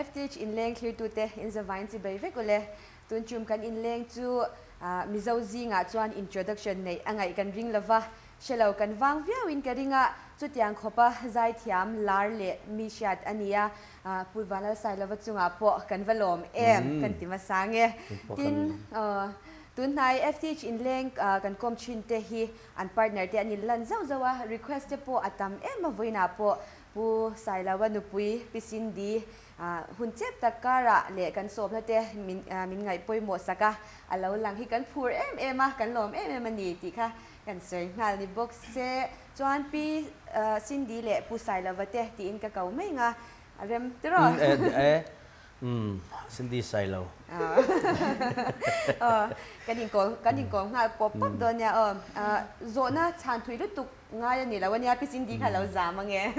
FTH inleng thlirtute in zavain chi bei vek ule. Tun tum kan inleng chu Mizo zingah chuan introduction neih a ngaih kan ring lova, hre lo kan vang viauin ka ring a, chutiang khawpa zaithiam lar leh mi hriat a ni a, Pu Vanlalsailova chungah pawh kan va lawm em kan ti hmasa nge. Tin, tunhnai FTH inleng kan kawm thin te hi an partner te an inlan zauh zauh a, request te pawh a tam em a vawiinah pawh Pu Sailoa nupui Pi Cindy hun chep tak karah leh kan sawmna te min min ngaih pawimawh sak a, a lo lang hi kan phur em em a, kan lawm em em a ni tih kha kan sawi nghal ni bawk se. Chuan Pi Cindy leh Pu Sailova te tiin ka ko mai nga, a rem tiraw? E, umm, Cindy Sailo. Aw, kan inkawl kan inkawl nghal pawp pawp dawn nia aw. Zawhna chhan thui lutuk Ngai a ni lo a nia, Pi Cindy kha lo zam ange.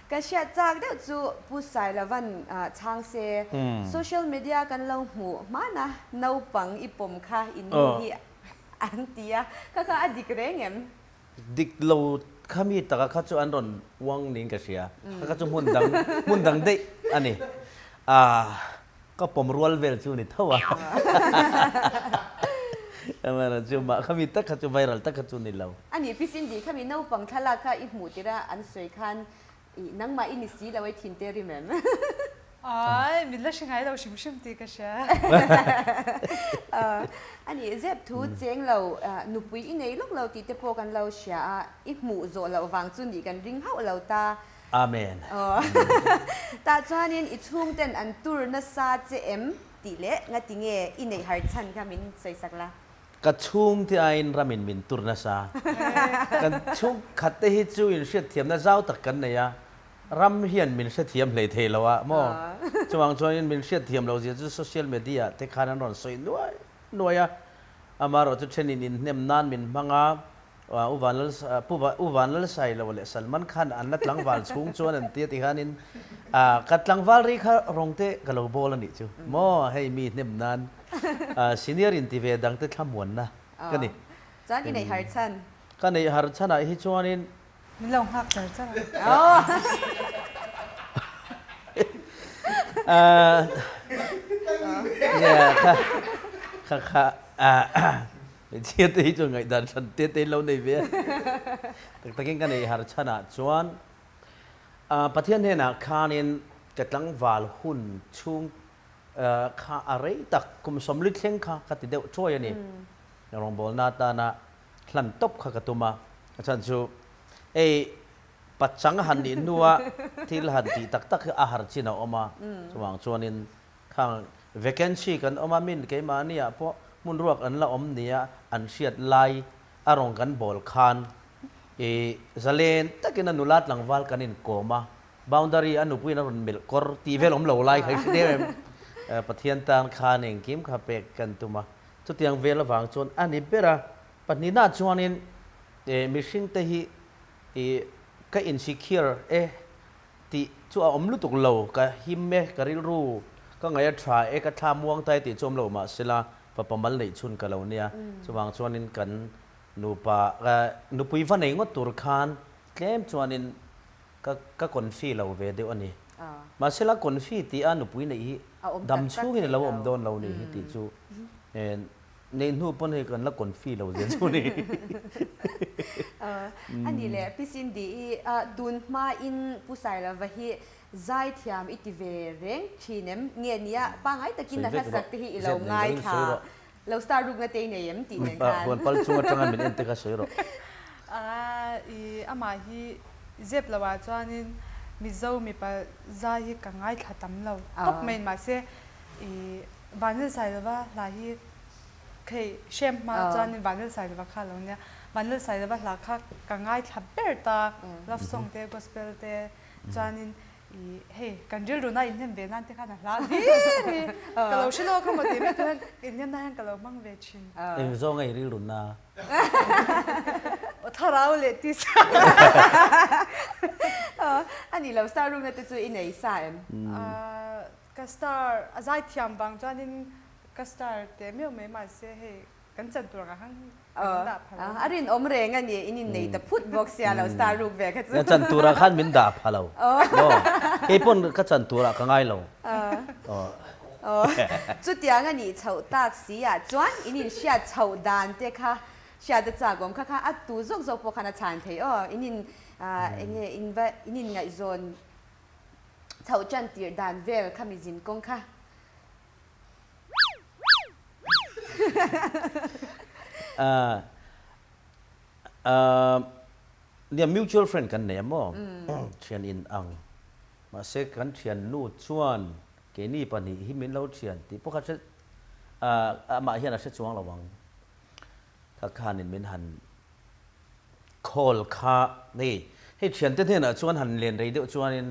Ka hriat chak deuh chu Pu Sailovan chhang se, social media kan lo hmuh hmana naupang i pawm kha i nu hi an ti a, kha kha a dik reng em? Dik lo kha mi taka kha chu an rawn uang niin ka hria, kha kha chu hmun dang hmun dang daih a ni. Ka pawm rual vel chu ni tho a. Amaherawhchu chu mah khami tak kha chu viral tak kha chu ni lo. A nih Pi Cindy khami naupang thlalak kha i hmuh tirh a an sawi khan i nangmah i ni si lo ei thin te rim em? Ai, min la hre ngai lo hrim hrim tih ka hria. A nih zep thu cheng lo nupui i nei lawk lo tih te pawh kan lo hria a, i hmuh zawh loh vang chu nih kan ring hauh lo ta. Amen. Aw. Tah chuanin i chhungten an tur nasa che em tih leh ngati nge i neih har chhan kha min sawisak la. Ka chhungte aiin ramin min tur nasa. Kan chhungkhat te hi chu inhriatthiamna zau tak kan nei a, ram hian min hrethiam hlei thei lo a maw? Chuvang chuanin min hriatthiam loh zia chu social media te khan an rawn sawi nuai nuai a, amaherawhchu thenin inhnem nan min hmang a, U Vanlal Pu U Vanlal Sailo leh Salman Khan an la tlangval chhung chuan an tia ti khanin ka tlangval ri kha rawng te ka lo bawl a nih chu maw hei mi hnem nan senior in ti ve dang te thlamuanna ka ni. Chuan i neih har chhan. Ka neih har chhan ah hi chuanin. Min lo nghak char char a. Nia kha kha kha Hmeichhia te hi chuan ngaihdan hran te te in lo nei ve a. Tak takin ka nei har chhanah chuan Pathian hnenah khanin ka tlangval hun chhung kha a rei tak kum sawmli thleng kha ka ti deuh thuai a ni. Rawngbawlna atana hlan tawp kha ka tum a, a chhan chu hei pachang han nih hnua thil han tih tak tak hi a har chin a awm a, chuvang chuanin Khang vacancy kan awm a, min keimahni ah pawh hmun ruak an la awm nia an hriat lai a rawn kan bawl khan i zalen takin a nula tlangval kan inkawm a, boundary a nupuiin a rawn melh kawr tih vel awm lo lai kha i hre deuh em? Pathian tan khan engkim kha pek kan tum a, chutiang vel avang chuan a ni ber a, pahnihna chuanin mihring te hi i ka insecure e Tih chu a awm lutuk lo, ka him e, ka rilru ka ngaih a tha e, ka thla muang ta e tih chu awm lo mahsela fapa mal neih chhun ka lo nia. Chuvang chuanin kan nupa nupui va nei ngawt tur khan tlem chuanin ka ka confi lo ve deuh a ni. Mahsela confi tih a nupui neih hi dam chhungin a lo awm dawn lo ni hi tih chu Neih hnu pawn hei kan la confi lo zia chu ni. A nih leh Pi Cindy i tun hma in Pu Sailova hi zaithiam i ti ve reng thin em? Nge nia pangai takin a hlasak te hi i lo ngaithla lo star rukna te i nei em tih nen khan. Huan pal chung atanga min en te kha sawi rawh. I amah hi zep lo ah chuanin Mizo mipa zai hi ka ngaithla tam lo tawp mai mahse I Vanil Sailova hla hi khei hrem hma chuanin Vanil Sailova kha a lo nia. Vanil Sailova hla kha ka ngaithla ber ta, love song te, gospel te chuanin i hei kan rilruna inhnem ve nan te khan a hla hlir hi ka lo hre lawk a maw tih mai tur hian inhnem nan hian ka lo hmang ve thin. Eng zawng a i rilruna? Aw thlarau leh tisa. A nih lo star rukna te chu i nei sa em? Ka star a zaithiam vang chuanin ka star teh meuh mai mahse hei kan chan tur ang ah khan Kan dah pha lo. A rinawm reng a ni, in innei ta phut bawk sia lo star ruk ve kha chu. Ka chan turah khan min dah pha lo. Aw, kei pawn ka chan turah ka ngai lo. Aw, chutiang a nih chhoh tak si ah chuan in inhriat chhoh dan te kha hriat a chak awm kha kha a tu zawk zawk pawh khan a chhan thei aw. In in eng nge in va in inngaihzawn chhoh tan tirh dan vel kha mi zin kawng kha. Nia mutual friend kan nei a maw? Thian in ang. Mahse kan thian nu chuan keini pahnih hi min lo thian tih pawh kha hre amah hian a hre chuang lo ang. Kha khanin min han Call kha hei hei thiante hnenah chuan han len rei deuh chuanin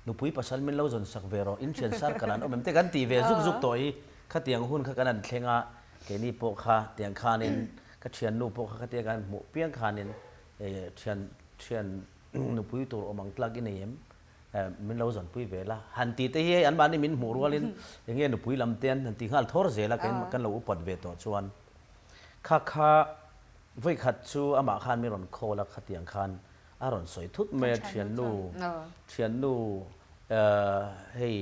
nupui pasal min lo zawn sak ve rawh, in thian sar kan an awm em te kan ti ve zuk zuk tawh hi khatiang hun kha kan han thleng a, keini pawh kha tiang khanin ka thiannu pawh kha khatia kan hmuh piang khanin thian thian nupui tur awm ang tlak i nei em min lo zawnpui ve la han ti te hi hei anmahni min hmuh rualin eng nge nupui lam te an han ti nghal thawr zel a kan lo upat ve tawh chuan kha kha Vawikhat chu amah khan min rawn call a, khatiang khan a rawn sawi thut mai a, thiannu, thiannu hei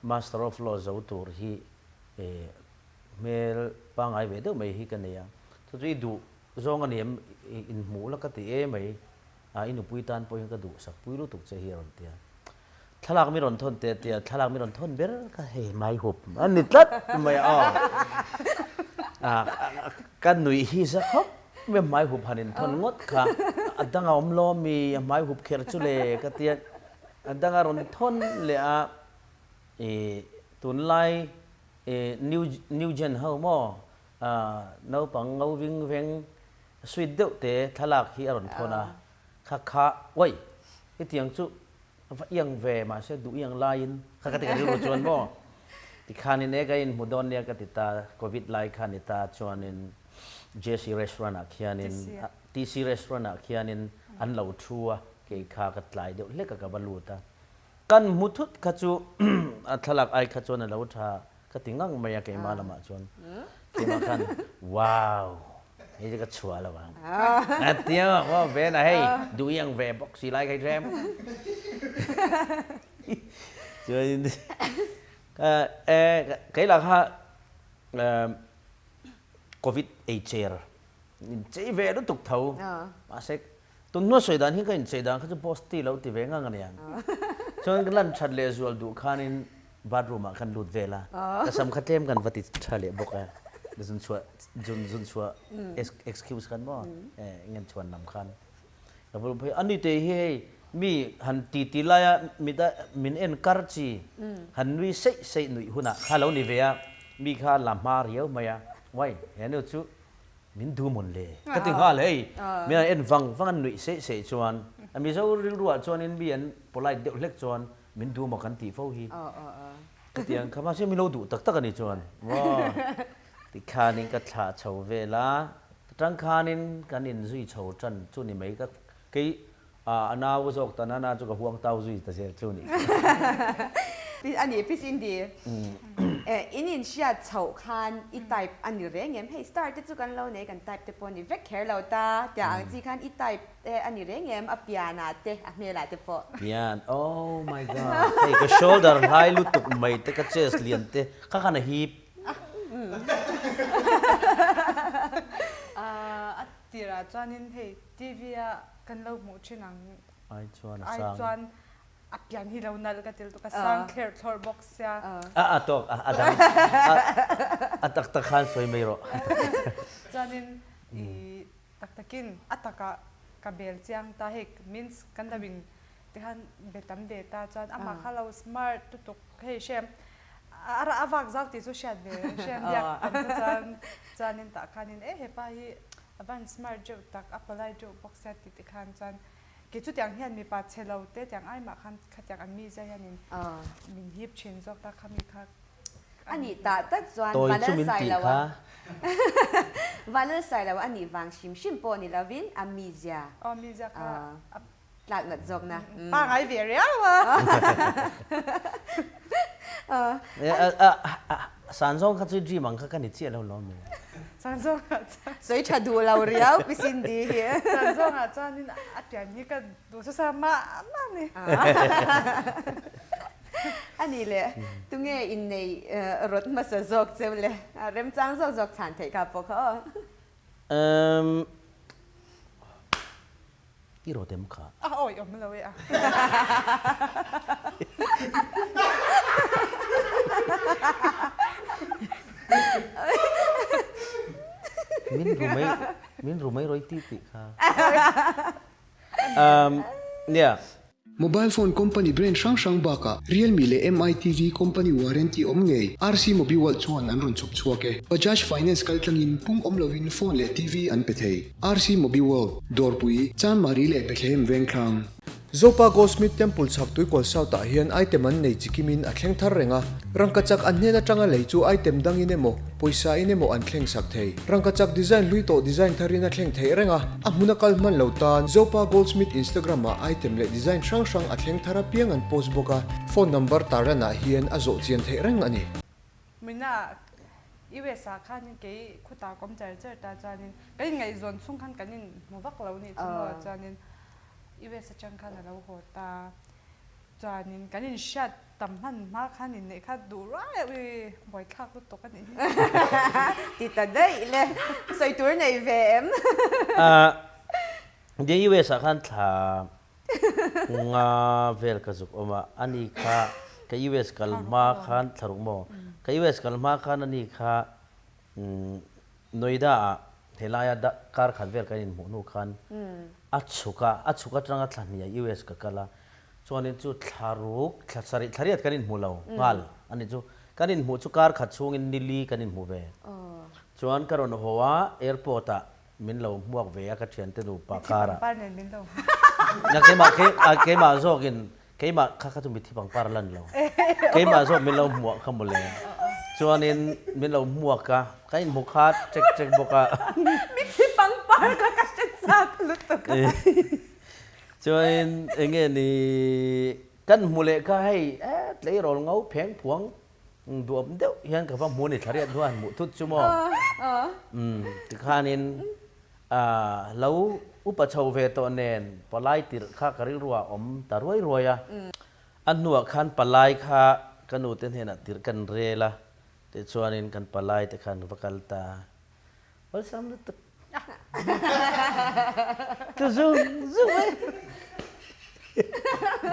Master of Law zo tur hi hmel pangngai ve deuh mai hi ka nei a, chu chu i duh zawng a ni em, inhmuh la ka ti e mai, i nupui tan pawh hian ka duhsak pui lutuk che hi a rawn ti a. Thlalak mi rawn thawn teh tia thlalak mi rawn thawn ber kha hei mai hup a ni tlat mai a aw. Ka nuih hi za khawp mai a hmai hup han in thawn ngawt kha a dang a awm lo ami a hmai hup kher chu le ka tia a dang a rawn thawn leh a ih tunlai ih new new gen ho maw naupang ngo ving veng sweet deuh te thlalak hi a rawn thawn a kha kha uai hetiang chu Va iang ve mahse duh iang laiin kha ka ti ka rilru chuan maw tikhanin e ka inhmu dawn nia ka ti ta covid lai kha ni ta chuanin JC restaurant ah khianin TC restaurant ah khianin an lo thu a kei kha ka tlai deuh hlek a ka va lut a kan hmu thut kha chu a thlalak ai kha chuan a lo tha Ka ti ngang mai a keimah lamah chuan keimah khan wow hei chu ka chhuah lo ang a ti a maw ve na hei duh i ang ve bawk si lai kai hrem chuan e kei lah kha covid ei chair in chei ve lutuk tho mahse Tun hnua sawi dan hi ka inchei dan kha chu boss ti lo ti ve ngang a nia. Chuan ka lan that leh zual duh khanin bathroom ah khan lut vel a, ka sam kha tlem kan va ti tha leh bawk a, zun chhuah zun zun chhuah excuse khan maw eng chhuan lam khan ka va phei a ni te hi hei mi han ti ti laia mit a min en kar chi han nui seih seih nuih hunah kha lo ni ve a, mi kha la hma riau mai a, uai henu chu Min duh mawn le? Ka ti nghal hei. Mi an en vang vang an nuih seih seih chuan a Mizo rilruah chuanin mi an polite deuh hlek chuan min duh maw kan tih fo hi. Ka ti ang kha mahse min lo duh tak tak a ni chuan maw tikhanin ka thlah chho vel a, tang khanin kan inzui chho tan chu ni mai ka kei A nau zawk ta nana chu ka huang tau zui ta zel chu ni. A ni Peace Indy. In in hriat chhoh khan i type a ni reng em? Hei star te chu kan lo nei kan type te pawh a ni vek kher lo ta tia ang chi khan i type te a ni reng em? A pian ah te a hmel ah te pawh. Pian oh my god hei ka shoulder hlai lutuk mai te ka chest lian te kha khan a hip. A tirah chuanin hei TV a kan lo hmuh thin ang. Ai chuan a sang. Ai chuan a pian hi lo nalh ka ti lutuk a sang thlerh thlawrh bawk sia. A a tawk a dang a tak tak khan sawi mai rawh. Chuanin i tak takin a takah ka bel chiang ta hei means kan lo in tikhan be tam ve ta chuan amah kha lo smart lutuk hei hrem a vak zau tih chu hriat ve hrem biak tam te chuan chuanin tah khanin e hepa hi A van smart deuh tak, a polite deuh bawk sia tih te khan chuan kei chu tiang hian mipa chhe lo te tiang ai mah khan khatiang an mizia hianin min hip thin zawk ta kha mi kha A nih tah tak chuan Tawi chu min tih kha. Vanlal Sailo a nih vang hrim hrim pawh ni lovin a mizia. Aw mizia kha a tlak nat zawk na. Pangai ve riau a. San zawng kha chu dream ang kha ka ni chiah lo lawm mi. Chan zawngah chuan. Sawi tha duh lo riau Pi Cindy hi. Chan zawngah chuanin a pian hi ka duh hmasa mah mah a ni. A nih le, tunge innei rawt hmasa zawk cheu le? Remchang zawk zawk chhan theih kha pawh kha aw. Umm. I rawt em kha? A awi awm lo e a. Min ru mai, min ru mai rawih tih tih kha. Umm, nia. Mobile phone company brand hrang hrang bakah Realme leh Mi TV company warranty awm ngei RC Mobiworld chuan an rawn chhawp chhuak e. Bajaj Finance kaltlangin pung awm lovin phone leh TV an pe thei. RC Mobiworld, Dawrpui, Chanmari leh Bethlehem Vengthlang. Zopa Goldsmith Temple chhak Tuikawl South ah hian item an nei chikimin a thleng thar reng a, rangkachak an hnen atanga lei chu item dangin emaw, pawisa in emaw an thleng sak thei. Rangkachak design hlui tawh design tharin a thleng theih reng a, a hmuna kal hman lo tan Zopa Goldsmith Instagram ah item leh design hrang hrang a thleng thar apiang an post bawk a, phone number tarlan ah hian a zawh chian theih reng a ni. Mina US ah khanin kei khutah ka awm char char ta chuanin kan inngaihzawn chhung khan kan inhmu vak lo nih chu maw chuanin US atang khan a lo haw ta chuanin kan inhriat Tam hman hma khan inneih kha duh ruai a ui buaithlak lutuk a nih hi. Ti ta daih le, sawi tur nei ve em? The US ah khan thla nga vel ka zuk awm a, ani kha ka US kal hma khan thla ruk maw? Ka US kal hma khan ani kha Noida ah helaia kar khat vel kan inhmuh hnu khan a chhuk a, a chhuk atanga thla hnih ah US ka kal a, Chuanin chu thla ruk, thla sarih, thla riat kan inhmu lo nghal a ni chu. Kan inhmuh chu kar khat chhungin nili kan inhmu ve. Chuan ka rawn haw a, airport ah min lo hmuak ve a ka thiante nupa karah. Mithi pangpar nen min lo hmuak. Na keimah keimah zawkin keimah kha kha chu mithi pangpar a lan lo. Keimah zawk min lo hmuah kha mawle. Chuanin min lo hmuak a, kan inhmu khat ṭek ṭek bawk a. Mithi pangpar kha ka hre chak lutuk a. Chuanin eng nge ni kan hmu leh kha hei e tleirawl ngo pheng phuang duam deuh hian ka va hmu a ni thla riat hnuah han hmuh thut chu maw umm tikhanin ah lo upa chho ve tawh nen palai tirh kha ka rilruah a awm ta ruai ruai a, a hnuah khan palai kha ka nute hnenah tirh kan rel a tichuanin kan palai te khan va kal ta. Awlsam lutuk. Tu zung zung mai.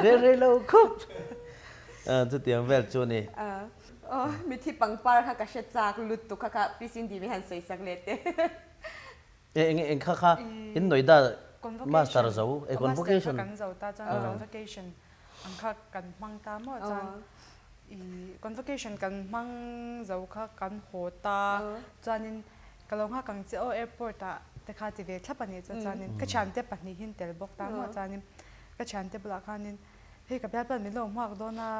Rel rei lo khup. Chutiang vel chu ni. Aw, mithi pangpar kha ka hre chak lutuk kha kha Pi Cindy mi han sawi sak leh teh. E eng eng kha kha in Noida master zo e convocation. Master kha kan zo ta chuan convocation ang kha kan hmang ta maw chuan I convocation kan hmang zo kha kan haw ta chuanin ka lo nghak ang che aw airport ah te kha ti ve thlap a nih chu chuanin ka thiante pahnihin tel bawk ta maw chuanin ka thiante bulah khanin hei ka bialpa min lo hmuak dawn a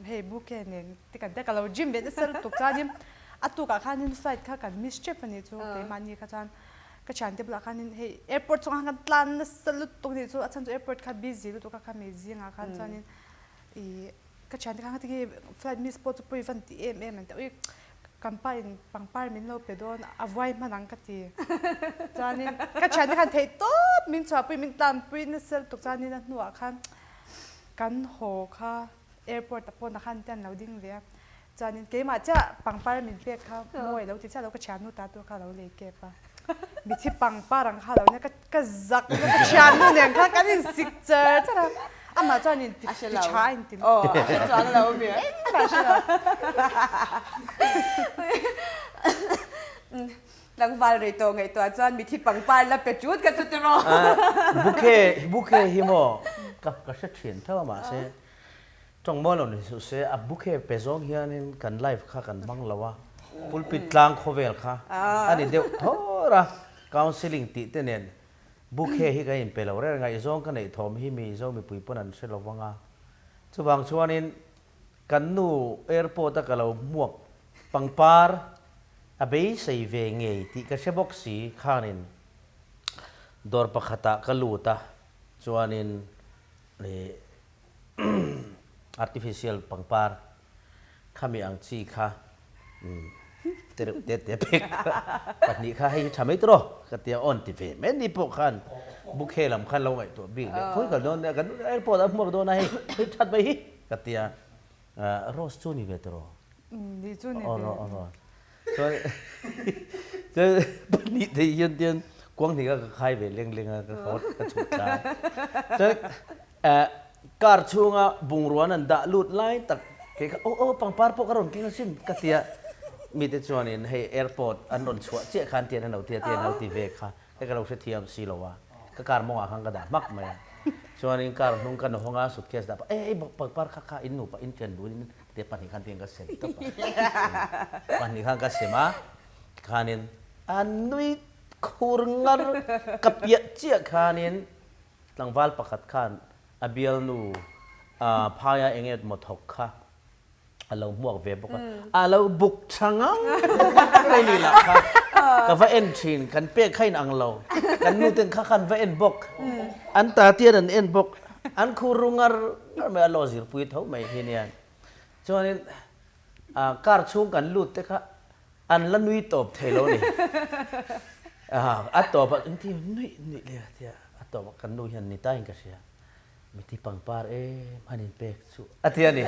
hei bouquet nen te kan tia ka lo gym ve nasa lutuk chuanin a tukah khanin flight kha kan miss tep a nih chu keimahni kha chuan ka thiante bulah khanin hei airport chungah khan kan tlan nasa lutuk a nih chu a chhan chu airport kha busy lutuk a khami zingah khan chuanin i Ka thiante khan kha tinge flight miss pawh chu pawi van ti em em an ti a, ui kan pa in pangpar min lo pe dawn a vuai hman ang ka ti. Chuanin ka thiante khan theih tawp min chhuahpui min tlanpui nasa lutuk chuanin a hnuah khan kan haw kha airport ah pawnah khan te an lo ding ve a, chuanin keimah chiah pangpar min pek kha mawi a lo ti chiah lo ka thiannu ta tur kha a lo lei kep a, mithi pangpar ang kha a lo nia ka Ka zak na ka thiannu nen khan kan insik char char a, amah chuan in ti tha a inti Aw, a hre chuang lo mi. Engmah a hre lo. Tlangval rei tawh ngaihtuah chuan mithi pangpar la pe tut ka chu tiraw. Bouquet, bouquet hi maw ka ka hre thin tho a mahse tawng mawi lo ni suh se a bouquet pe zawng hianin kan life kha kan hmang lo a, pulpit tlang khawvel kha a ni deuh thawr a. Counselling tih te nen bouquet hi kan inpe lo reng a, i zawng ka neih thawm hi mi Zo mipui pawn an hre lo vang a. Chuvang chuanin kan nu airport a ka lo hmuak pangpar a beisei ve ngei tih ka hre bawk si khanin dawr pakhatah ka lut a, chuanin ih artificial pangpar khami ang chi kha umm. Te reuh te te pek pahnih kha hei hi tha mai tawh ka tia awn ti ve mai ni pawh khan bouquet lam khan lo ngaihtuah bik leh khawi kal dawn kan airport ah hmuak dawn a hei hei that mai hi ka tia rose chu ni ve tawh Ni chu ni ve. Chuan chuan pahnih thei hian tian kuang hnih kha ka khai ve leng leng a ka haw ka chhuk thla a. Chuan car chhunga bungruan an dah lut lai tak kei kha aw aw pangpar pawh ka rawn keng asin ka tia mite chuanin hei airport an rawn chhuah chiah khan tian an lo tia tian an lo ti ve kha hei ka lo hrethiam si lo a ka car mawngah khan ka dah hmak mai a. Chuanin car hnung ka nawhawng a suitcase dah pah e pangpar kha kha in nupa in ṭhen dunin Te pahnih khan tiang ka sem tawp a. Pahnih khan ka sem a, tikhanin a nui khur ngar ka piah chiah khanin tlangval pakhat khan a bialnu phaia eng nge maw thawk kha a lo hmuak ve bawk a, a lo buk tha ngang mai ni lah kha ka va en thin, kan pek kha in ang lo, kan nu ten kha khan va en bawk, an ta tian an en bawk, an khur ru ngar ngar mai a law zirpui tho mai hi nia. Chuanin car chhung kan lut te kha an la nui tawp thei lo ni. A tawp ah engti nuih nuih leh a tia a tawp ah kan nu hian ni tain ka hria miti pangpar em an in pek chu a ti a ni.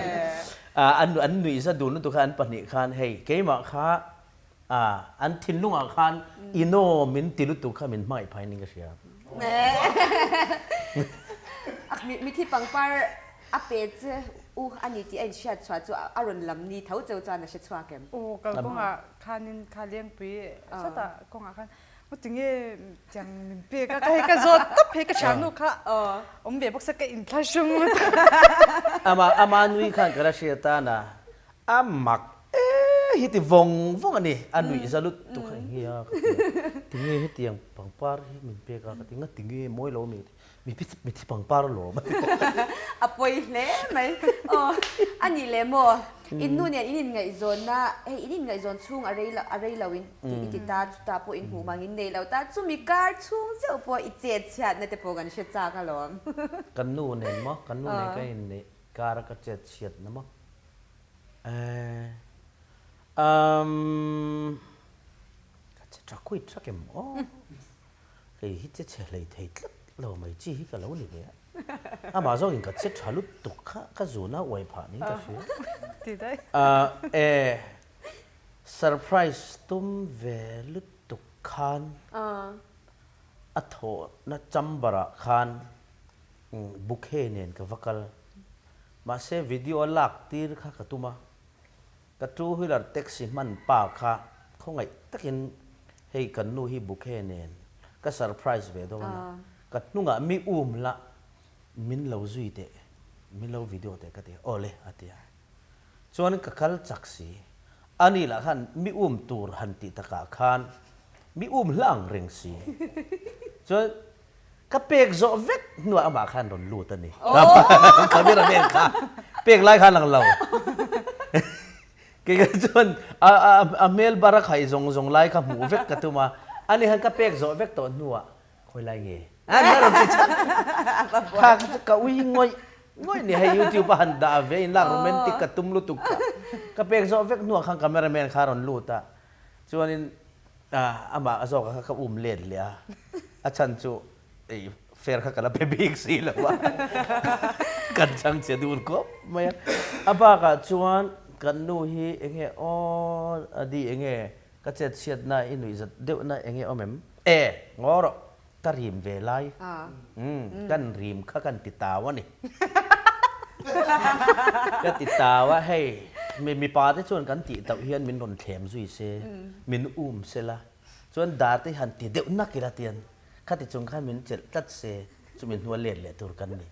An nuih za dun lutuk kha an pahnih khan hei keimah kha an thinlungah khan ino min ti lutuk kha min hmangaih phai ning ka hria. Mithi pangpar a pe che u a ni tih a inhriat chhuah chu a rawn lam ni tho cheu chuan a hre chhuak em? Aw kalkawngah khanin kha lengpui sawtah kawngah khan Tinge tiang min pek a, ka hei ka zawt tawp hei ka thiannu kha awm ve bawk se ka inthlahrung lutuk. Ama ama nui khan ka la hriat tan a, a mak e hi ti vawng vawng a ni, a nuih za lutuk kha eng nge a ka ti a, tinge hetiang pangpar hi min pek a ka ti nga tinge mawi lo mi mi mi thi pangpar alawm a ti. A pawi hle mai. Aw a nih leh maw in nu nen in inngaihzawnna hei in inngaihzawn chhung a rei a rei lo in i ti ta chutah pawh in hmuh mang in nei lo ta chumi kar chhung zeuh pawh i chet chhiatna te pawh kan hre chak alawm. Kan nu nen maw kan nu nen ka inneih kar a ka chet chhiatna maw eh umm ka che tha kuit rak em aw. Kei hi che chhe hlei thei tlat lo mai chi hi ka lo ni ve a. Amah zawkin ka che tha lutuk kha ka zun a uai phah niin ka hria. E, surprise tum ve lutuk khan a thawhna chamber ah khan bouquet nen ka va kal. Mahse video a lak tir kha ka tum a. Ka two wheeler taxi hman pa kha khawngaih takin hei kan nu hi bouquet nen ka surprise ve dawn a, ka hnungah mi um la min lo zui teh, min lo video teh ka ti a, awle a ti a. Chuan ka kal chak si, ani lah khan mi um tur han tih takah khan mi um hla ang reng si. Chuan Ka pek zawh vek hnuah amah khan rawn lut a ni. Camera man kha pek lai khan ang lo. Kei kha chuan a hmel bar a khaih zawng zawng lai kha hmuh vek ka tum a, ani khan ka pek zawh vek tawh hnuah khawi lai nge a rawn ti chat. Kha kha chu ka ui ngawih ngawih ni hei youtube a han dah ve in lak romantic ka tum lutuk kha. Ka pek zawh vek hnuah khan camera man kha rawn lut a, Chuanin amah a zawk kha ka um let leh a, a chhan chu ei fair kha ka la pe bik si lo a, kan chhang che dun khawp mai a. A bakah chuan kan nu hi eng nge aw a di eng nge ka chet chhiatna i nuih zat deuhna eng nge awm em? E ngaw rawh. Ka rim ve lai. Umm, kan rim kha kan ti tau a ni. Ka ti tau a, hei, mi mipa te chuan kan tih tauh hian min rawn thlem zui se, min um se la, chuan dar te han ti deuh nak ila tian, khati chung khan min chelh tlat se, chumi hnua let leh tur kan ni.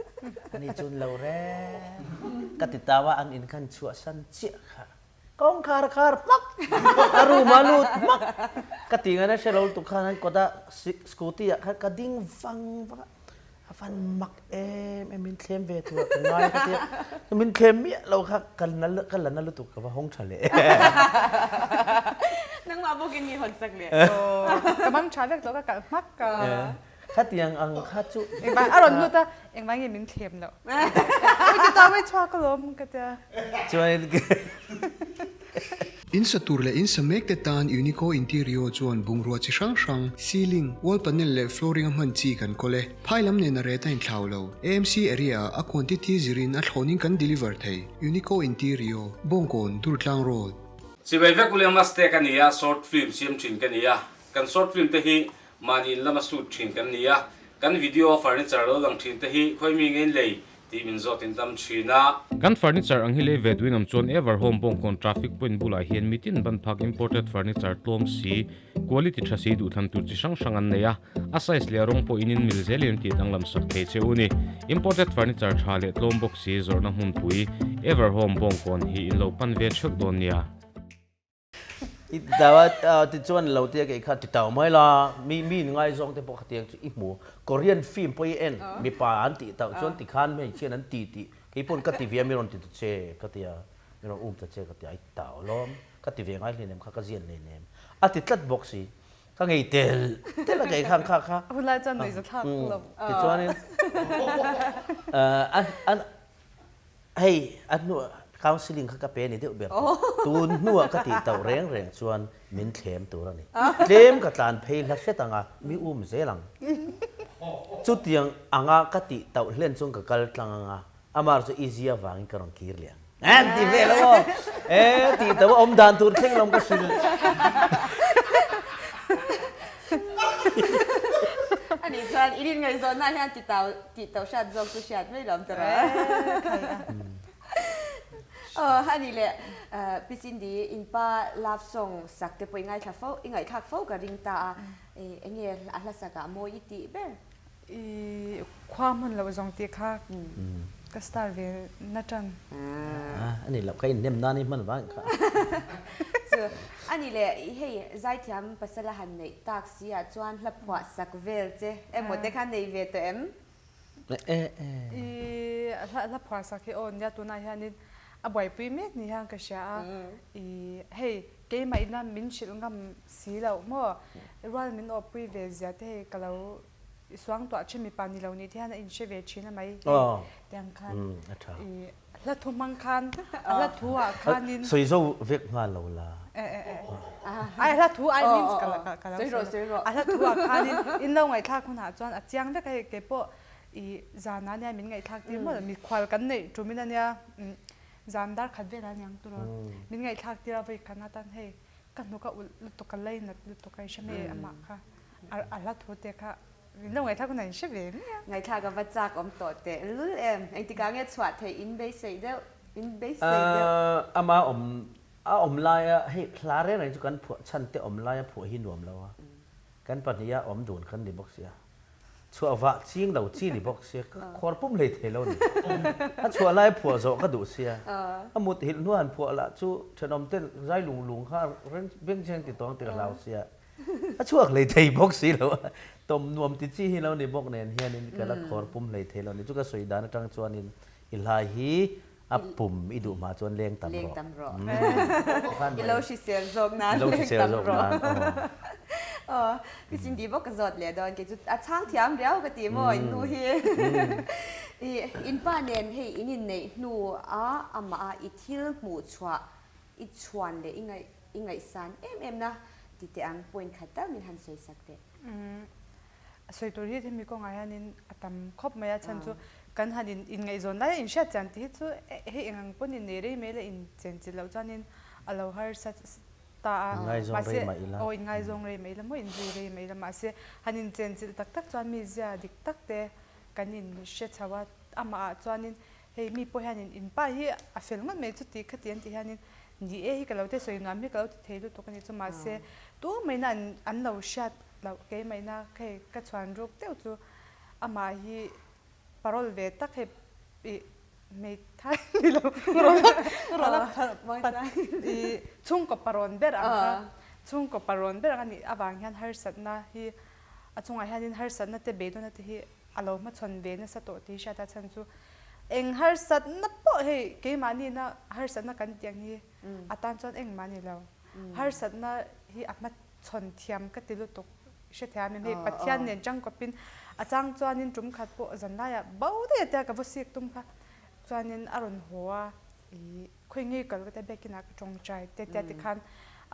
Ani chuan lo reng. Ka ti tau a, an in khan chhuahsan chiah kha. Kawngkhar a khar hmak, a room a lut hmak. Ka ti ngaina hre lo lutuk khan an kawt a scooty ah khan ka ding vang vang a, a van mak em em min thlem ve tur ah ka ngai ka tia, min thlem miah lo kha ka ka la na lutuk ka va hawng tha leh. Nangmah bawkin mi hawn sak leh. Ka mang tha vek tawh ka kalh hmak a. Khatiang ang kha chu. Engvang a rawn lut a, engvang nge min thlem loh. Ui ti ta mai chhuak alawm ka tia. Chuan. In sa tur leh in sa mek te tan Unico Interior chuan bungrua chi hrang hrang, ceiling, wall panel leh flooring a hman chi kan kawl e. Phai lam nen a rate a inthlau lo. AMC area ah a quantity zirin a thlawnin kan deliver thei. Unico Interior, Bawngkawn, Durtlang Road. Chibai vek William Maste ka ni a, short film siam thin ka ni a. Kan short film te hi mahni in lama shoot thin kan ni a. Kan video a furniture lo lang thin te hi khawi mi nge in lei tih min zawt in tam thin a. Kan furniture ang hi lei ve duin awm chuan Everhome Bawngkawn traffic point bulah hian mitin ban phak imported furniture tlawm si, quality tha si duhthlan tur chi hrang hrang an nei a, a size leh a rawng pawh in in mil zelin an tih danglam sak thei che u ni. Imported furniture tha leh tlawm bawk si zawrhna hmunpui Everhome Bawngkawn hi in lo pan ve theuh dawn nia. I titau a, tichuan lo tia kei kha titau mai la, mi mi in ngaizawng te pawh khatiang chu i hmu. Korean film pawh i en, mipa an tih tauh chuan tikhan hmeichhian an ti tih kei pawn ka ti ve a, mi rawn ti ta che ka ti a, mi rawn um ta che ka ti a, i titau alawm, ka ti ve ngai hleinem kha ka zian hleinem a ti tlat bawk si, ka ngei tel tel a kei khan kha kha. Hunlai chuan nuihza thlak lo. Tichuanin an Hei, a hnuah counselling kha ka pe ni deuh ber tawh. Tun hnuah ka tih tauh reng reng chuan min thlem tur a ni. Tlem ka tlan phei hla hret anga mi um zel ang. Chutiang anga ka tih tauh hlen chuan ka kal tlang anga amah chu i zia vangin ka rawn kir leh ang. An ti vel a maw? E, tih tauh a awm dan tur thleng lawm ka hrilh. Anih chuan i rin ngaihzawnna hian ti tau Tih tawh hriat zawk chu hriat mai lo tawh a. Aw a ni le Pi Cindy in pa love song sak te pawh i ngaithla fo i ngaihthlak fo ka ring ta a eng nge a hla sak ah mawi i tih ber? I khua hmun loh zawng tih kha ka star ve na tan. A ni loh kha inhnem nan i hman vang kha. Chu a ni le hei zaithiam pasal a han neih tak si ah chuan hla phuah sak vel che emaw te kha nei ve tawh em? I hla phuah sak hi aw nia tunah hianin a buaipui mek ni hian ka hria a, i hei keimah ina min hrilh ngam si loh maw rual min awpui ve zia te hei ka lo suangtuah thin mipa ni lo nih te hian a inhre ve thin a mai hei tiang khan i Hla thu hmang khan a hla thu ah khanin. Sawi zo vek nghal lo la. Ai hla thu ai means ka la ka lo sawi rawh. A hla thu ah khanin in lo ngaihthlak hunah chuan a chiang vek a hei keipawh i zan ah nia min ngaihthlak tir mawlh mikhual kan neih tumin ania zan dar khat velah aniang turaw min ngaihthlak tir a vawi khat atan hei ka hnuk a ulh lutuk ka lainat lutuk a i hre mai amah kha a hla thu te kha Min lo ngaihthlak hunah in hre ve mai a. Ngaihthlak a va chak awm tawh teh lul em. Engtikah nge chhuah theih in beiseih deuh, in beisei deuh. Ama awm, a awm laia hei hla reng reng chu kan phuah chhan te awm laia phuah hi nuam lo a. Kan pahniha awm dun kan ni bawk sia. Chhuah vah ching lo chi ni bawk sia, ka khuar pum hlei thei lo ni. A chhuah laia phuah zawh ka duh sia. A mut hilh hnuah han phuah lah chu thenawm ten zai lung lung kha reng bengchheng ti tawng ti ka hlau sia. A chhuak hlei thei bawk si lo a, tawm nuam ti chi hi lo ni bawk nen hianin ka la khawr pum hlei thei lo ni. Chu ka sawi dan atang chuanin i hlai hi a pum i duh hma chuan leng tam rawh. Leng tam rawh. I lo hrisel zawk nan leng tam rawh. Aw, i Cindy bawk ka zawt leh dawn kei chu a chhang thiam riau ka ti maw in nu hi. I inpa nen hei in inneih hnu a amah a i thil hmuh chhuah i chhuan leh i ngaih I ngaihsan em em na ti teh ang point khat tal min han sawi sak teh. Umm sawi tur hi hemi kawngah hianin a tam khawp mai a chhan chu kan han in inngaihzawn lai a inhriat chian tih hi chu hei eng ang pawn innei rei mai la inchenchilh loh chuanin a lo harsa ta a mahse aw inngaizawng rei mai ila maw inzui rei mai ila mahse han inchenchilh tak tak chuan mizia dik tak te kan inhre chho a amah ah chuanin Hei mi pawh hianin in pa hi a fel ngawt mai chuti khati an tih hianin ni e hi ka lo te sawi nuam hi ka lo ti thei lutuk a ni chu mahse tu maina an an lo hriat loh keimahina hei ka chhuan ruk deuh chu amah hi parole ve tak hei ih hmeithai ni lo ih chhungkaw parawn ber ang kha chhungkaw parawn ber ang a nih avang hian harsatna hi a chungah hianin harsatna te beidawnna te hi a lo hmachhawn ve nasa tawh tih hriat a chhan chu eng harsatna pawh hei keimahni na harsatna kan tih ang hi a tan chuan engmah a ni lo. Harsatna hi a hmachhawn thiam ka ti lutuk hrethiam em hei Pathian nen tangkawpin a chang chuanin tum khat pawh zan laiah bo daih a tia ka va sik tum kha chuanin a rawn haw a. I khawi ngei kal ka tia biakin ah ka tawngtai te tia tikhan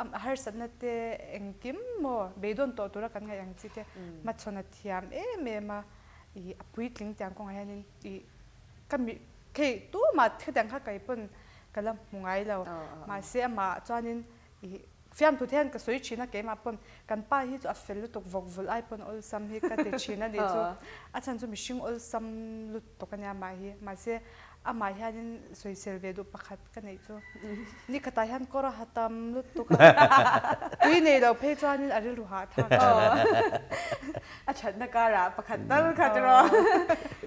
a harsatna te engkim maw beidawn tawh tura kan ngaih ang chi te hmachhawn a thiam em em a i a puitling tiang kawngah hianin i ka mi khei tumah khatiang kha kei pawn ka la hmu ngai lo mahse amah chuanin i Fiamthu te hian ka sawi thin a, keimah pawn kan pa hi chu a fel lutuk vawk vulh ai pawn awlsam hi ka ti thin a nih chu. A chhan chu mihring awlsam lutuk a nia amah hi. Mahse amah hianin sawisel ve duh pakhat ka neih chu ni khatah hian kawr a ha tam lutuk a, tui nei lo phei chuanin a rilru hah thlak thin. A thatna karah pakhat tal kha tiraw.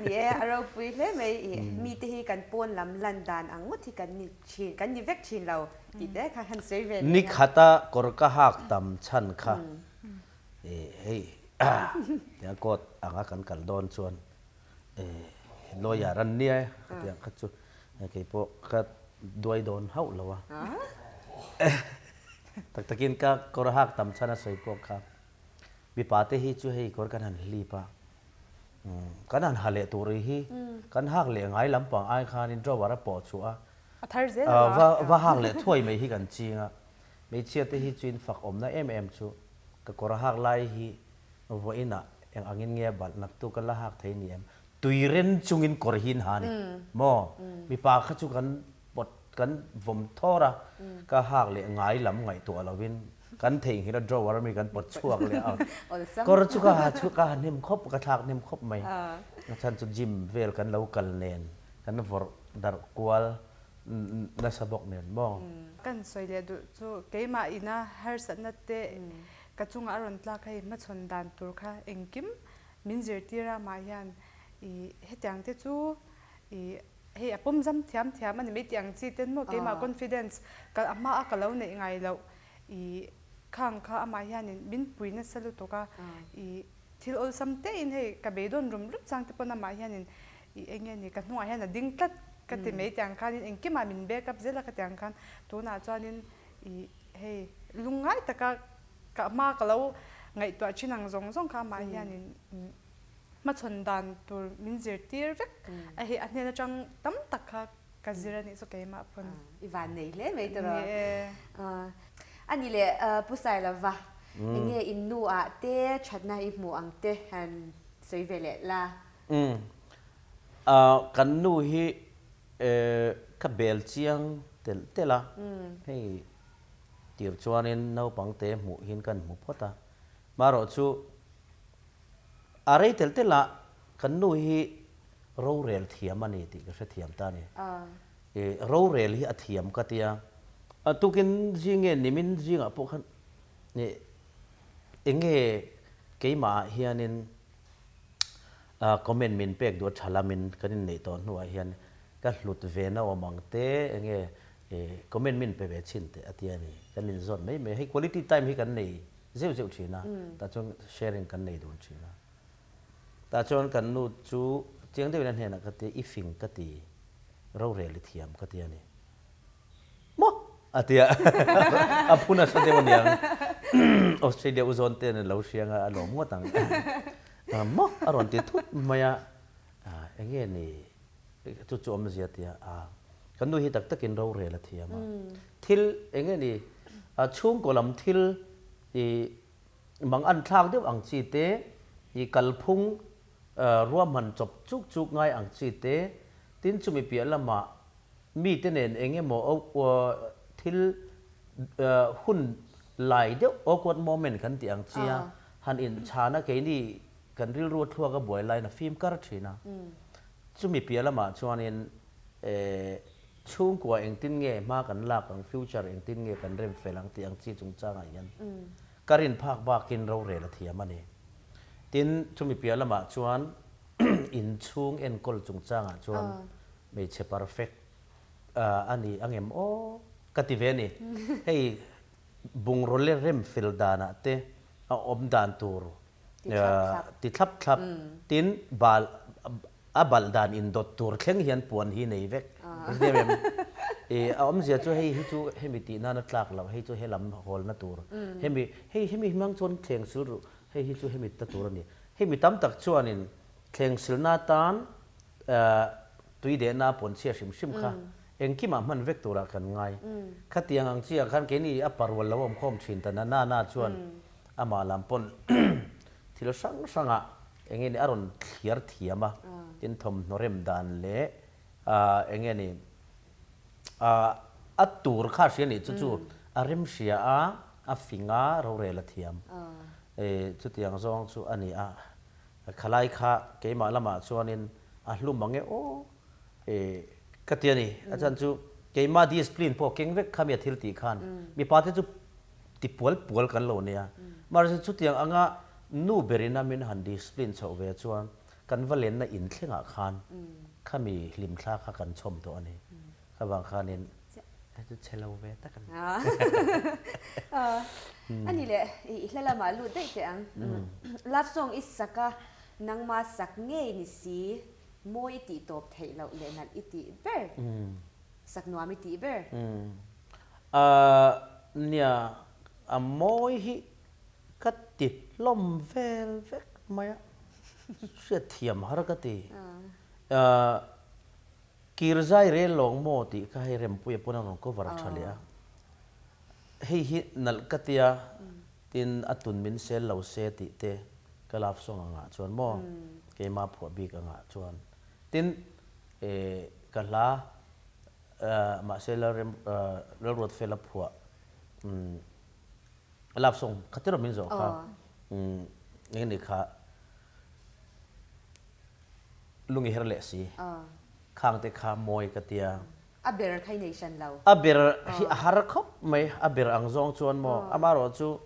Ni e, a ropui hle mai i mite hi kan pawn lam lan dan ang ngawt hi kan ni thin, kan ni vek thin lo. Tih te kha han sawi ve leh. Ni khata kawr ka hak tam chhan kha hei tia court anga kan kal dawn chuan lawyer an nia e khatiang kha chu keipawh ka duai dawn hauh lo a. Tak takin ka kawr hak tam chhan a sawi pawh kha mipa te hi chu hei kawr kan han hlip a kan han ha leh tur hi kan hak leh ngai lampang ai khanin drawer a pawh chhuah a A thar zel a va. Va hak leh thuai mai hi kan ching a, hmeichhia te hi chuin fak awmna em em chu ka kawr a hak lai hi vawiinah eng angin nge a balh naktu ka la hak thei ni em? Tui ren chungin kawr hi in ha ni maw? Mipa kha chu kan pawt kan vawm thawr a, ka hak leh ngai lam ngaihtuah lovin kan theihnghilh a drawer ami kan pawt chhuak leh a, kawr chu ka ha chu ka ha hnem khawp ka thlak hnem khawp mai, a chhan chu gym vel kan lo kal nen kan vawrh darh kual nasa bawk nen maw? Kan sawi leh duh chu keimah ina harsatna te ka chungah a rawn tlak hei hmachhawn dan tur kha engkim min zirtir a mah hian i hetiang te chu i hei a pawm zam thiam thiam a ni mai tih ang chi ten maw keimah confidence ka a hma a ka lo neih ngai loh i khang kha amah hianin min pui nasa lutuk a i thil awlsam tein hei ka beidawn rum rum chang te pawn amah hianin I eng nge ni ka hnungah hian a ding tlat ka ti mai tiang khanin engkimah min back up zel a ka tiang khan tunah chuanin i hei lungngai taka ka hma ka lo ngaihtuah thin ang zawng zawng kha amah hianin hmachhawn dan tur min zirtir vek a hei a hnen atang tam tak kha ka zir a nih chu keimah pawn. I van nei hle mai tawh. Ni e. A ni leh Pu Sailova eng nge in nu ah te thatna i hmuh ang te han sawi ve leh la. Umm. Kan nu hi ka bel chiang telh telh a, hei tir chuanin naupang te hmuh hin kan hmu phawt a, marawh chu a rei telh telh a kan nu hi rorel thiam a ni tih ka hrethiam ta a ni. Rorel hi a thiam ka tia, tukin zing nge nimin zingah pawh khan eng nge keimah ah hianin Comment min pek duh a tha lamin kan inneih tawh hnuah hian ka hlut ve na awm ang te enge comment min pe ve chhin teh a ti a ni. Kan inzawt mai mai a, hei quality time hi kan nei zeuh zeuh thin a, tah chuan sharing kan nei dun thin a. Tah chuan kan nu chu chiang deuhin a hnenah ka ti a, i fing ka ti, rorel i thiam ka ti a ni. Maw? A ti a, a phu nasa deuh aniang. Australia u zawn ten an lo hriang a, a lawm ngawt ang. Maw? A rawn ti thut mai a, eng nge ni chu chu awmzia tia a, kan nu hi tak takin rorel a thiam a. Thil eng nge ni chhungkaw lam thil i mang an thlak deuh ang chi te, i kalphung ruahman chawp chuk chuk ngai ang chi te, tin chumi piah lamah Mite nen eng emaw thil hun lai deuh awkward moment kan tih ang chia han inchhan a keini kan rilru a thluak a buai laiin a fim kar thin a. Chumi piah lamah chuanin chhungkua engtin nge hma kan lak ang future engtin nge kan rem fel ang tih ang chi chungchangah hian ka rin phak bakin rorel a thiam a ni. Tin, chumi piah lamah chuan inchhung enkawl chungchangah chuan Hmeichhe perfect a ni ang em aw ka ti ve a ni. Hei bungraw leh rem fel danah te a awm dan tur ti thlap thlap tin bal a balh dan indawt tur thleng hian puan hi nei vek em em. A awmzia chu hei hi chu hemi tih nana tlak loh hei chu helam hawlna tur hemi hei hemi hmang chuan thleng sil ruh hei hi chu hemi ta tur a ni. Hemi tam tak chuanin thleng silna atan Tui dehna pawn chhia hrim hrim kha Engkimah hman vek turah kan ngai. Khatiang ang chiah khan keini a parual lo awm khawm thin ta na na na chuan amah lam pawn thil hrang hrangah eng nge ni a rawn thliar thiam a, tin thawmhnaw rem dan leh eng nge ni a tur kha a hria nih chu chu a rem hria a, a fing a, rorel a thiam. Chutiang zawng chu a ni a, khalai kha keimah lamah chuanin a hlum ang e aw. Ka ti a ni. A chhan chu keimah discipline pawh keng vek kha mi a thil tih khan mipa te chu ti pual pual kan lo nia. Mahse chutiang anga nu berin a min han discipline chhoh ve chuan kan va lenna in thlengah khan khami hlimthla kha kan chhawm tawh a ni. Kha vang khanin hei chu chhe lo ve tak a ni. A ni le, i hla lamah lut daih teh ang. Love song i sak a, nangma sak ngei ni si. Mawi i tih tawp theih loh leh nalh i tih ber, sak nuam i tih ber. Ahh nia, a mawi hi ka ti hlawm vel vek mai a, hriat thiam har ka ti. Ahh kir zai rel lawng maw tih kha hei Rempuia pawn a rawn cover tha leh a, hei hi nalh ka tia Tin, a tun min sel lo se tih te ka love song angah chuan maw keimah phuah bik angah chuan. Tin, ka hla mahse Lalrem Lalruatfela phuah love song kha tiraw min zawh kha eng ni kha lungi her leh si khang te kha mawi ka tia. A ber kha i nei hran lo. A ber hi a har khawp mai, a ber ang zawng chuan maw, amaherawh chu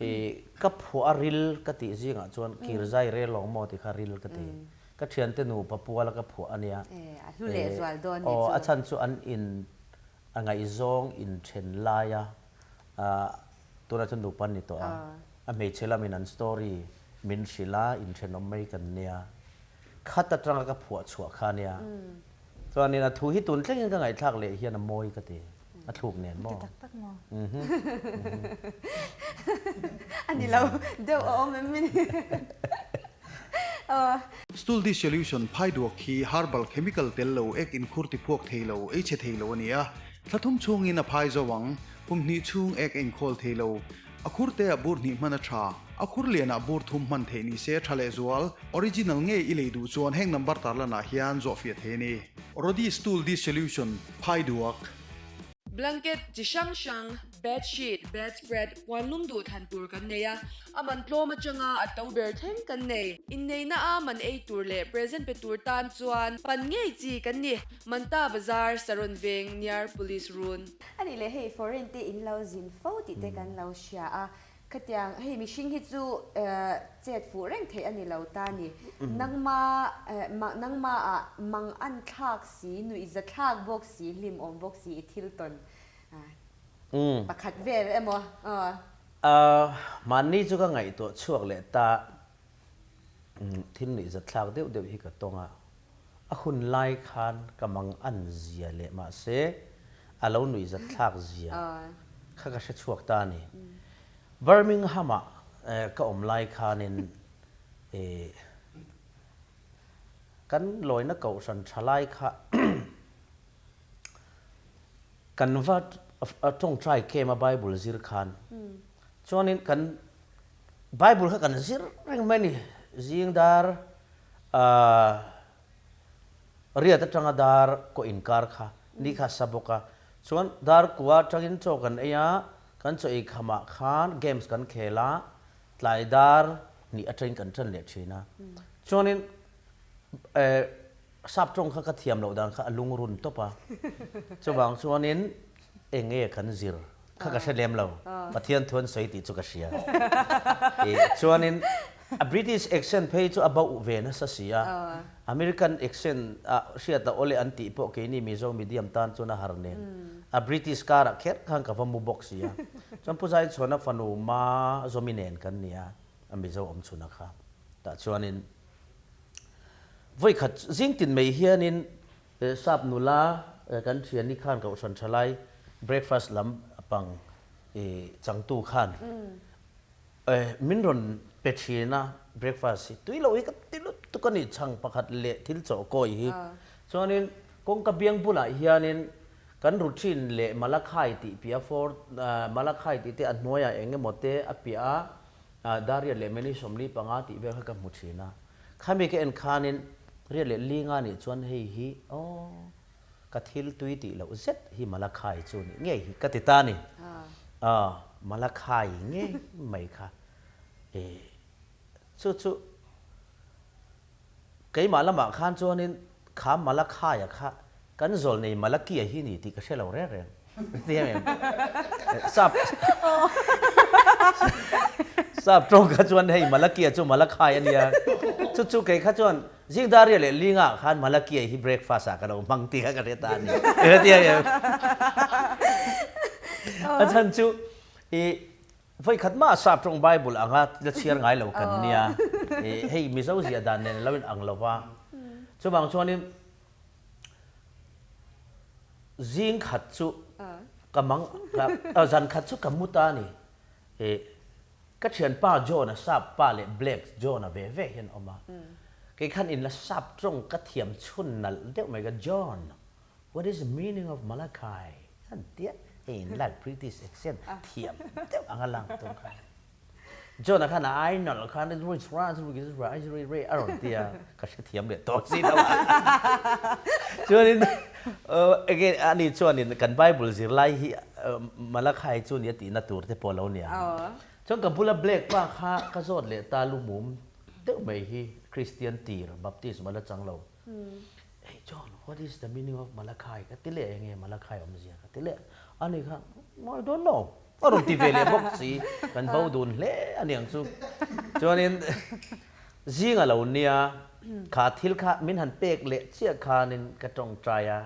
i ka phuah a ril ka tih zingah chuan kir zai rel lawng maw tih kha ril ka ti. Ka thiante nupa puala ka phuah a nia. A hlu leh zual dawn ni chu. A chhan chu an in a ngaihzawng inthen laia tunah chuan nupa an ni tawh a, a hmeichhe lamin an story min hrilh a, inthenawm mai kan nia. Khat atanga ka phuah chhuah kha a nia. Chuanin a thu hi tun thlengin ka ngaihthlak leh hian a mawi ka ti, a thluk nen maw? Ti tak tak maw? A ni lo deuh a awm em ni? Stool dissolution phai duak hi herbal chemical tel lo ek inkhur ti phuak thei lo, ei chhe thei lo a ni a. Thla thum chhungin a phai zo ang, kum hnih chhung ek a inkhawl thei lo. A khur te ah bur hnih hman a tha. A khur lian ah bur thum hman theih ni se tha lehzual. Original ngei i lei duh chuan heng number tarlan ah hian zawhfiah thei a ni. Rodi Stool Dissolution, Phai duak. Blanket chi hrang hrang, bed sheet, bed spread, puan lum duh thlan tur kan nei a, a man tlawm atanga a to ber thleng kan nei. Inneihna a man ei tur leh present pe tur tan chuan pan ngei chi kan ni. Manta Bazar, Saron Veng, near Police Run. A nih leh hei foreign te in lo zin fo tih te kan lo hria a, khatiang hei mihring hi chu chet fuh reng theih a ni lo ta ni. Nangma nangma ah mang an thlak si, nuih za thlak bawk si, hlim awm bawk si i thil tawn pakhat vel emaw aw. Mahni chu ka ngaihtuah chhuak leh ta thil nuih za thlak deuh deuh hi ka tawng a. A hun lai khan ka mang an zia leh mahse a lo nuihzat thlak zia kha ka hre chhuak ta a ni. Birmingham ah ka awm lai khanin kan lawina kohhran tha lai kha kan va tawngtai kem a Bible zir khan chuanin kan Bible kha kan zir reng mai a ni. Zing dar Riat atanga dar kaw inkar kha ni kha a sa bawk a. Chuan dar kua atangin chaw kan ei a, kan chaw ei khamah khan games kan khel a, tlai dar hnih atangin kan tan leh thin a. Chuanin sap tawng kha ka thiam loh dan kha a lungrun tawp a. Chuvang chuanin eng nge kan zir Kha ka hre lem lo. Pathian thu an sawi tih chu ka hria. Chuanin a British accent phei chu a bauh ve nasa si a. American accent ah hriat a awle an tih pawh keini Mizo medium tan chuan a har nen. A British karah kher khan ka va mu bawk si a. Chuan Pu Zaichhuana fanu Ma Zawmi nen kan ni a, a Mizo awm chhuna kha. Tah chuanin vawikhat zingtin mai hianin Sap nula kan thiani khan kohhran thalai breakfast lam pang changtu khan min rawn pe thin a, breakfast hi tui loh hi ka ti lutuk a ni, chhang pakhat leh thil chaw kawi hi. Chuanin. Kawngka biang bulah hianin kan routine leh Malakhai tih piah for Malakhai tih te a hnuaiah eng emaw te a piah a, Dariat leh Meni 45 tih vel kha ka hmu thin a. Khami ka en khanin riat leh linga nih chuan hei hi aw ka thil tui tih loh zet hi Malakhai chu nih ngei hi ka ti ta a ni. Aw Malakhai ngei mai kha e chu chu Keimah lamah khan chuanin kha Malakhaia kha kan zawlnei Malakia hi ni tih ka hre lo reng reng. Ti em em? Sap Sap tawng kha chuan hei Malakia chu Malakhai a nia. Chu chu kei kha chuan Zingdaria leh Linga khan Malakia hi breakfast ah ka lo hmang tih kha ka hre ta a ni. Ti em em? A chhan chu i Vawikhat mah Sap tawng Bible anga la chhiar ngai lo kan nia. Hei Mizo ziah dan nen lo in ang lo va. Chuvang chuanin zing khat chu ka mang zan khat chu ka mu ta a ni. Ka thianpa John-a Sap pa leh Black John-a ve ve hian awm a. Kei khan in la Sap tawng ka thiam chhun nalh deuh mai ka John. What is the meaning of Malachi? An tia hei in lak British accent thiam deuh anga lang tum kha. John a khan a ai nawlh khan a rawn tia ka hre thiam leh tawh si lo a. Chuanin again ani chuanin kan Bible zirlai hi Malachi chu nia tihna tur te pawh lo nia. Chuan ka bula Blake pa kha ka zawt leh ta lumum deuh mai hi Christian tir baptism a la chang lo. Hey John, what is the meaning of Malachi? Ka ti leh enge Malachi awmzia ka ti leh. Ani kha, I don't know. A rawn ti ve leh bawk si. Kan bo dun hle a niang chu. Chuanin zing a lo nia, kha thil kha min han pek leh chiah khanin ka tawngtai a,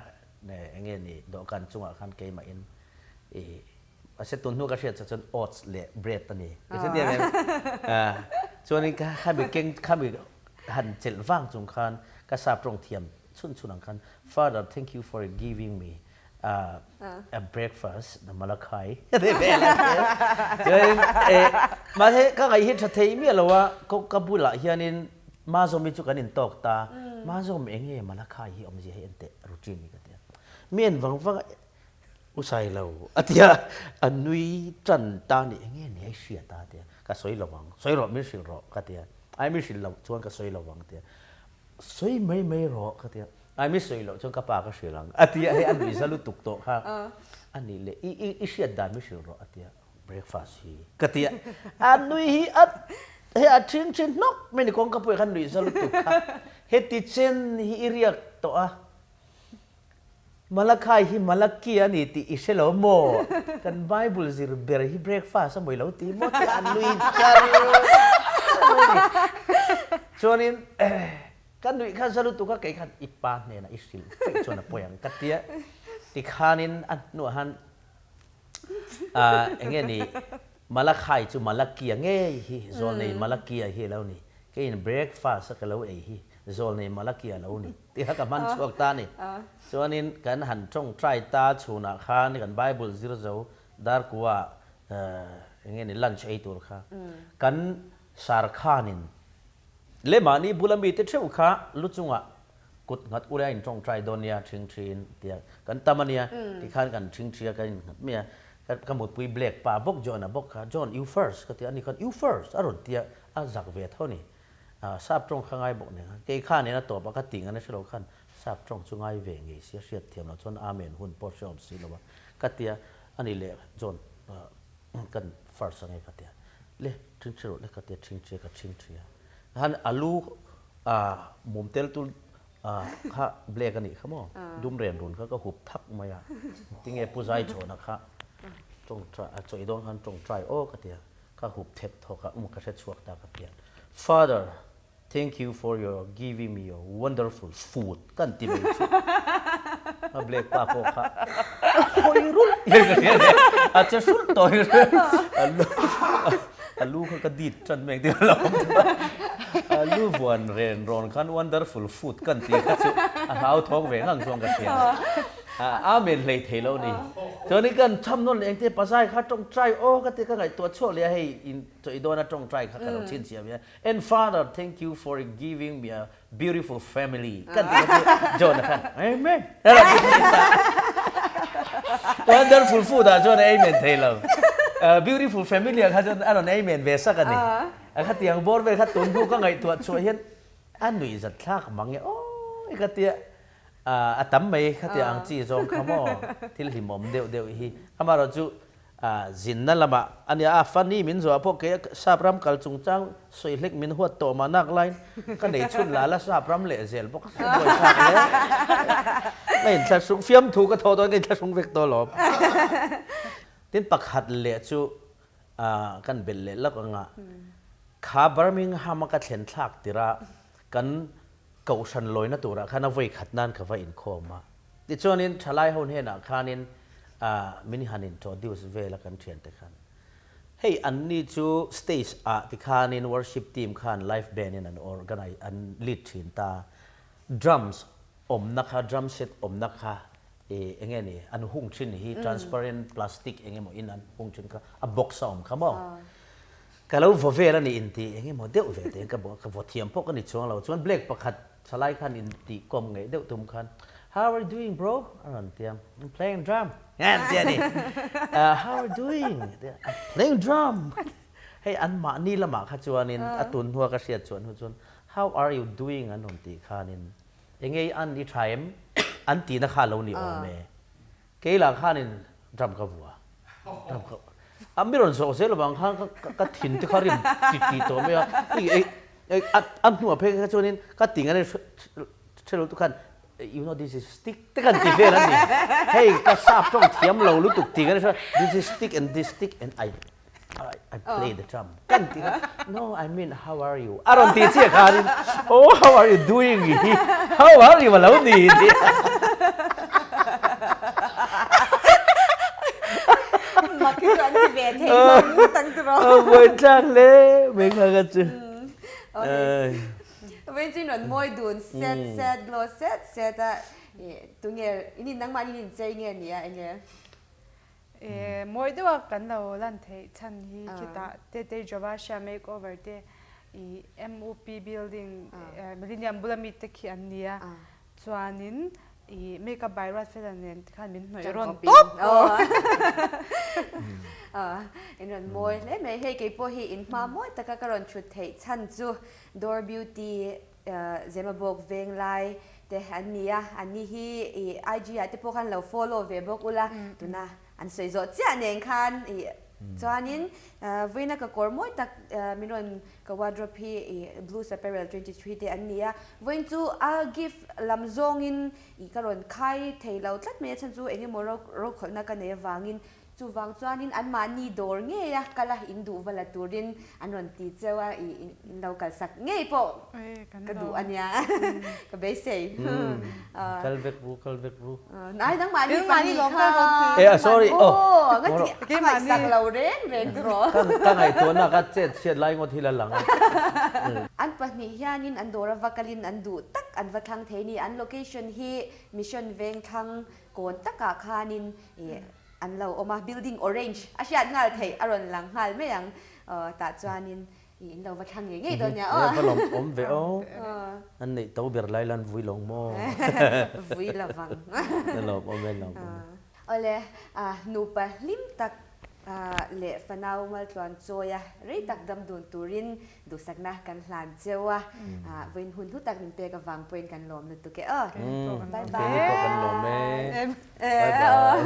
enge ni dawhkan chungah khan keimahin i Mahse tun hnu ka hriat chu chuan oats leh bread a ni. Ka hre diam em? Chuanin ka khami keng khami han chelh vang chung khan ka sap tawng thiam chhun chhun ang khan Father thank you for giving me a breakfast the Malachi ka ti vel a. Chuanin mahse ka ngaih hi tha thei miah lo a ka bulah hianin Mazawmi chu kan intawk ta. Mazawm enge Malachi hi awmzia hi enteh routine hi ka ti a. Mi en vang vang a U Sailo a ti a, a nui tan ta ni eng nge ni a i hriat a ti a, ka sawi lo ang, sawi rawh min hrilh rawh ka ti a, ai min hrilh loh chuan ka sawi lo ang a ti a, sawi mai mai rawh ka ti a, ai min sawi loh chuan ka pa ka hrilh ang a ti a, hei a nuihza lutuk tawh kha a nih leh i i i hriat dan min hrilh rawh a ti a, breakfast hi ka ti a, a nui hi a hei a ṭhing ṭhin hnawk mai ni kawngka pawh khan nuihza lutuk kha, heti chen hi i riak tawh a. Malakai hi Malaki a ni tih i hre lo maw? Kan Bible zir ber hi breakfast a mawi lo ti maw tih a nui char mai a ni. Chuanin ka nuih kha za lutuk a, kei khan i pa hnenah i hrilh feih chuan a pawi ang ka tia. Tikhanin a hnuah han eng nge ni Malakai chu Malakia ngei hi zawlnei Malakia hi a lo ni. Keiin breakfast a ka lo ei hi zawlnei Malakia a lo ni. Tih kha ka hman chhuak ta a ni. Chuanin kan han tawngtai ta chhunah khan kan Bible zir zo Darkua eng nge ni lunch ei tur kha kan sarkhanin leh mahni bula mite theuh kha lu chungah kut nghat ule a intawngtai dawn nia thing thiin tia kan tam a nia tikhan kan thing thi a kan innghat mai a ka mutpui Blake pa bawk John-a bawk kha John you first ka ti a ani khan you first a rawn tia a zak ve tho a ni. Sap tawng kha ngai bawk nen khan kei khan in a tawp a ka tih ngan a hre lo khan sap tawng chu ngai ve ngei si a hriat thiam loh chuan amen hun pawh hre awm si lo a ka tia ani leh John kan first ange ka tia le thing thi rawh le ka tia thing thi a ka thing thi a khan alu mum tel tul kha black a nih kha maw dum ren run kha ka hup thak mai a tinge pu zai chhawna kha tawngtai a chawi dawn khan tawngtai aw ka tia Ka hup thep thawk a, um ka hre chhuak ta ka pian. Father, thank you for your giving me your wonderful food kan ti mai chu. A black pa pawh kha hawi rulh hian ka hria nia, a che hrulh tawh hi ka hria. A lu a lu kha ka dit tan mai engtin a lo awm tawh a. A lu vuan ren rawn khan wonderful food kan ti kha chu a hlauthawng ve ngang chuan ka hria. Amen hlei thei lo ni. Chuanin kan cham nawn leh engte pazai kha tawngtai aw ka ti ka ngaihtuah chhuak leh a hei in chawi dawna tawngtai kha ka lo chhinchhiah ve a. And father thank you for giving me a beautiful family kan ti kha chu John a khan Amen a rawn ti thei ta. Wonderful food ah chuan a amen thei lo. Beautiful family ah kha chuan a rawn amen ve sak a ni. A khatiang bawr vel kha tun hnu ka ngaihtuah chhuah hian a nuih zat thlak mang e awi ka tia a tam mai khatia ang chi zawng kha maw thil hlimawm deuh deuh hi amaherawhchu zinna lamah a nia a funny min zawh pawh kei sap ram kal chungchang sawi hlek min huat tawh mah nak laiin ka nei chhun la la sap ram leh zel bawk a buaithlak hle ka inthlahrung fiamthu ka thawh dawn ka inthlahrung vek tawh alawm tin pakhat leh chu kan belh leh lawk anga kha Birmingham a ka thlen thlak tirh a kan kohhran lawina turah khan a vawi khat nan ka va inkhawm a. Tichuanin thalai ho hnenah khanin min han introduce vel a kan thiante khan. Hei anni chu stage ah tikhanin worship team khan live band in an organize an lead thin ta. Drums awmna kha drum set awmna kha ih eng nge ni an hung thin hi transparent plastic eng emaw in an hung thin kha a box a awm kha maw. Ka lo vaw vel a ni intih eng emaw deuh ve tein ka ka vaw thiam pawh ka ni chuang lo. Chuan Blake pakhat thalai khan intih kawm ngeih deuh tum khan How are you doing bro? a rawn ti a, I'm playing drum a ti a ni. How are you doing? a ti a, I'm playing drum hei an mahni lamah kha chuanin a tun hnua ka hriat chuan hnu chuan How are you doing? an rawn tih khanin eng nge i an i tha em? an tihna kha a lo ni awm e. Kei lah khanin drum ka vua. Drum ka a mi rawn zawh zel avang khan ka ka thin te kha rim ti ti tawh mai a. Hei ei a a hnuah phei kha chuanin ka ti ngan hre lo tu khan you know this is stick te kan ti vel a ni. Hei ka sap tawng thiam lo lutuk ti ngan this is stick and this stick and I I play the drum kan ti kha no I mean how are you a rawn ti chiah khanin oh how are you doing hi how are you a lo ni ti Mak hi chu an ti ve thei mang tak chu rawh. Buai tlak hle mai kha ka chu. Vawiin chu in rawn mawi dun set set glow set set a tunge in in nangmah in inchei nge nia enge. E mawi deuh a kan lo lan theih chhan hi khitah Tete Javasha makeover te i MUP building Millennium bula mi te khi an nia chuanin i makeup by Ruatfela nen te khan min hnawih rawn tawp aw. In rawn mawi hle mai hei keipawh hi in hma mawi taka ka rawn thut theih chhan chu Door Beauty Zemabawk veng lai te an ni a, an ni hi ih IG ah te pawh khan lo follow ve bawk ula, tuna an sawi zawh chiah nen khan ih chuanin vawiina ka kawr mawi tak min rawn ka wardrobe hi ih Blues Apparel 23 te an ni a, vawiin chu a gift lam zawngin ih ka rawn khai thei lo tlat mai a chhan chu eng emaw rokhawlhna ka nei avangin Chuvang chuanin anmahni dawr ngei a kal a in duh va la turin an rawn ti cheu a, i in lo kalsak ngei pawh ka duh a nia, ka beisei. Kal vek ru, kal vek ru. Nai nangmahni pahnih kha. E a sorry aw. Ngati a ngaihsak lo reng reng chu rawh. Ka ngaihtuahna ka chet chhiat lai ngawt hi la lang a. An pahnih hianin an dawr a va kalin an duh tak an va thlang thei ni. An location hi Mission Vengthlang kawn takah khanin ih an lo awm a, building orange a hriat nghal theih a rawn lang nghal mai ang tah chuanin ih in lo va thlang ngei ngei dawn nia aw. E va lawm awm ve aw, an neih to ber lai lan vui lo maw? Vui lo vang. A lawm awm e, lawm awm e. Awle, nupa hlim tak leh fanau maltluan chawi a rei tak dam dun turin Duhsakna kan hlan cheu a, vawiin hun hlu tak min pek avang pawhin kan lawm lutuk e aw. Bye bye. Keini pawh kan lawm e. Bye bye.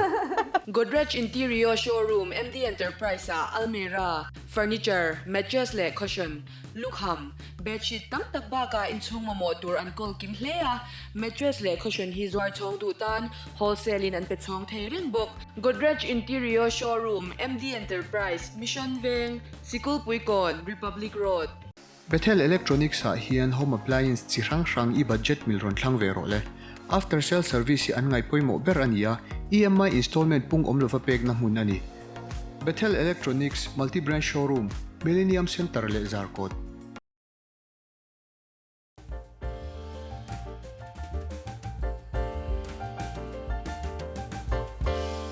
Godrej Interior Showroom MD Enterprise ah almirah, furniture, mattress leh cushion, lukham, bedsheet tam tak bakah inchhung mamawh tur an kawl kim hle a, mattress leh cushion hi zuar chhawng duh tan wholesale in an pe chhawng thei reng bawk. Godrej Interior Showroom MD Enterprise, Mission Veng. Sikulpuikawn, Republic Road. Bethel Electronics ah hian home appliance chi hrang hrang i budget mil rawn thlang ve rawh le. After sale service hi an ngaih pawimawh ber a ni a, EMI installment pung awm lova pekna hmun a ni. Bethel Electronics Multi Branch Showroom, Millennium Centre leh Zarkawt.